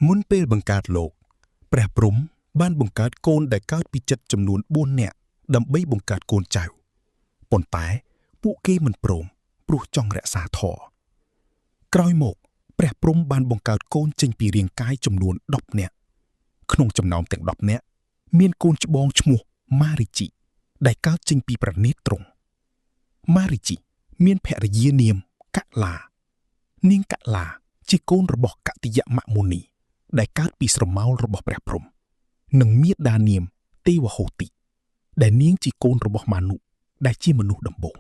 មុនពេលបង្កើតលោក ព្រះព្រហ្មបានបង្កើតកូនដែលកើតពីចិត្តចំនួន4នាក់ដើម្បីបង្កើតកូនចៅប៉ុន្តែពួកគេមិនព្រមព្រោះចង់រក្សាធម៌ក្រោយមក ព្រះព្រហ្មបានបង្កើតកូនចេញពីរាងកាយចំនួន10នាក់ក្នុងចំណោមទាំង10នាក់មានកូនច្បងឈ្មោះម៉ារិជីដែលកើតចេញពីប្រណិតទ្រង់ម៉ារិជីមានភរិយានាមកលា នាងកលាជាកូនរបស់កតិយមមុនី ដែលកើតពីស្រមោលរបស់ព្រះព្រហ្មនិងមាតានាមទេវហោតិដែលនាងជាកូនរបស់មានុដែលជាមនុស្សដំបូង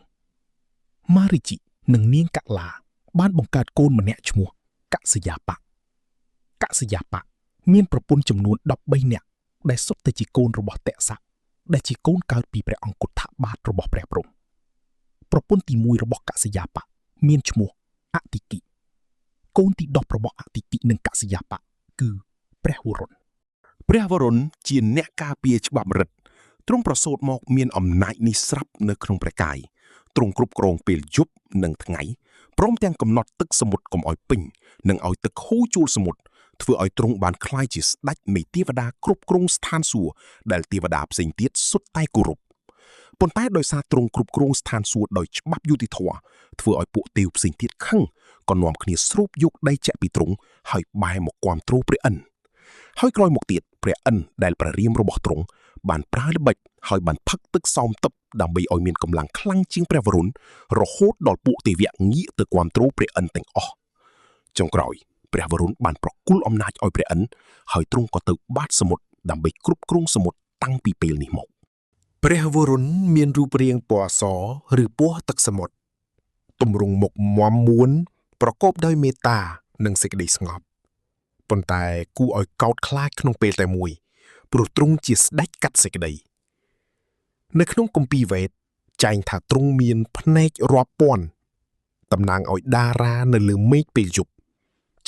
ម៉ារិជីនិងនាងកលា បានបង្កើតកូនម្នាក់ឈ្មោះកសយាបៈកសយាបៈមានប្រពន្ធចំនួន13នាក់ដែលសុទ្ធតែជាកូនរបស់តសៈដែលជាកូនកើតពីព្រះអង្គុដ្ឋបាតរបស់ព្រះព្រហ្មប្រពន្ធទី1របស់កសយាបៈមានឈ្មោះអតិគិ កូនទី10របស់អតិគិនិងកសយាបៈគឺព្រះវរុណ ព្រះវរុណជាអ្នកការពារច្បាប់រិទ្ធទ្រង់ប្រសូតមកមានអំណាចនេះស្រាប់នៅក្នុងព្រះកាយទ្រង់គ្រប់គ្រងពេលយប់និងថ្ងៃព្រមទាំងកំណត់ទឹកសមុទ្រកុំឲ្យពេញនិងឲ្យទឹកហូរជួលសមុទ្រធ្វើឲ្យទ្រង់បានក្លាយជាស្ដេចនៃទេវតាគ្រប់គ្រងស្ថានសួគ៌ដែលទេវតាផ្សេងទៀតសុទ្ធតែគោរពប៉ុន្តែដោយសារទ្រង់គ្រប់គ្រងស្ថានសួគ៌ដោយច្បាប់យុត្តិធម៌ធ្វើឲ្យពួកទេវផ្សេងទៀតខឹងក៏នាំគ្នាស្រូបយកដីជាក់ពីទ្រង់ហើយបែរមកគាំទ្រព្រះឥន្ទ ហើយក្រោយមកទៀតព្រះឥន្ទដែលព្រះរាមរបស់ទ្រង់បានប្រើល្បិចហើយបានផឹកទឹកសោមទឹកដើម្បីឲ្យមានកម្លាំងខ្លាំងជាងព្រះវរុណរហូតដល់ពួកទេវៈងាកទៅគាំទ្រព្រះឥន្ទទាំងអស់ចុងក្រោយព្រះវរុណបានប្រគល់អំណាចឲ្យព្រះឥន្ទហើយទ្រង់ក៏ទៅបាតសមុទ្រដើម្បីគ្រប់គ្រងសមុទ្រតាំងពីពេលនេះមក ព្រះវរុណមានរូបរាងពណ៌សឬពណ៌ទឹកសមុទ្រទម្រង់មុខមាំមួន ប្រកបដោយមេត្តានិងសេចក្តីស្ងប់ប៉ុន្តែគួរឲ្យកោតខ្លាចក្នុងពេលតែមួយ ព្រោះទ្រង់ជាស្ដេចកាត់សេចក្តីនៅក្នុងគម្ពីរវេទចែងថាទ្រង់មានភ្នែករាប់ពាន់តំណាងឲ្យតារានៅលើមេឃពេលយប់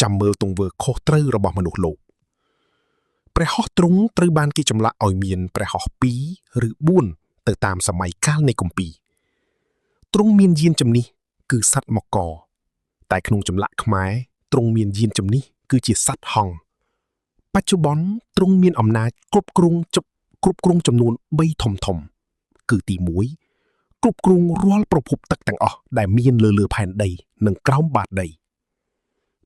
ចាំមើលទង្វើខុសត្រូវរបស់មនុស្សលោក ព្រះហស្ថទ្រង់ត្រូវបានគេចម្លាក់ឲ្យមានព្រះហស្ថ2ឬ4ទៅតាមសម័យកាលនៃគម្ពីរទ្រង់មានយានជំនិះគឺសត្វមកកតែក្នុងចម្លាក់ខ្មែរទ្រង់មានយានជំនិះគឺជាសត្វហង្សបច្ចុប្បន្នទ្រង់មានអំណាចគ្រប់គ្រងជគ្រប់គ្រងចំនួន3ធំធំ គឺទី1គ្រប់គ្រងរាល់ប្រភពទឹកទាំងអស់ដែលមានលើលើផែនដី និងក្រោមបាតដី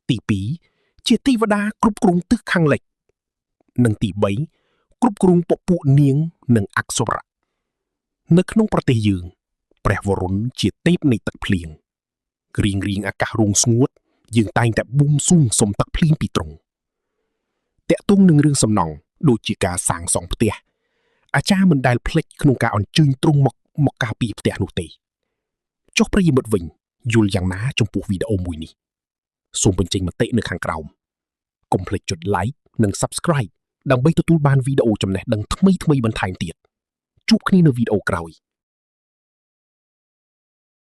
ទី2ជាទេវតាគ្រប់គ្រងទិសខាងលិច និងទី3គ្រប់គ្រងពពួកនាងនិងអក្សរៈនៅក្នុងប្រទេសយើង ព្រះវរុណជាទេពនៃទឹកភ្លៀងរៀងរៀងអាកាសរងស្ងួត យើងតែងតែបួងសួងសុំទឹកភ្លៀងពីទ្រង់តាក់ទងនឹងរឿងសំណង់ដូចជាការសាងសង់ផ្ទះអាចារ្យមិនដែលភ្លេចក្នុងការអញ្ជើញទ្រង់មកមកការពារផ្ទះនោះទេចុះប្រិយមិត្តវិញយល់យ៉ាងណាចំពោះវីដេអូមួយនេះសូមបញ្ចេញមតិនៅខាងក្រោមកុំភ្លេចចុច like និង Subscribe ដើម្បីទទួលបានវីដេអូចំណេះដឹងថ្មីៗបន្ថែមទៀតជួបគ្នានៅវីដេអូក្រោយ។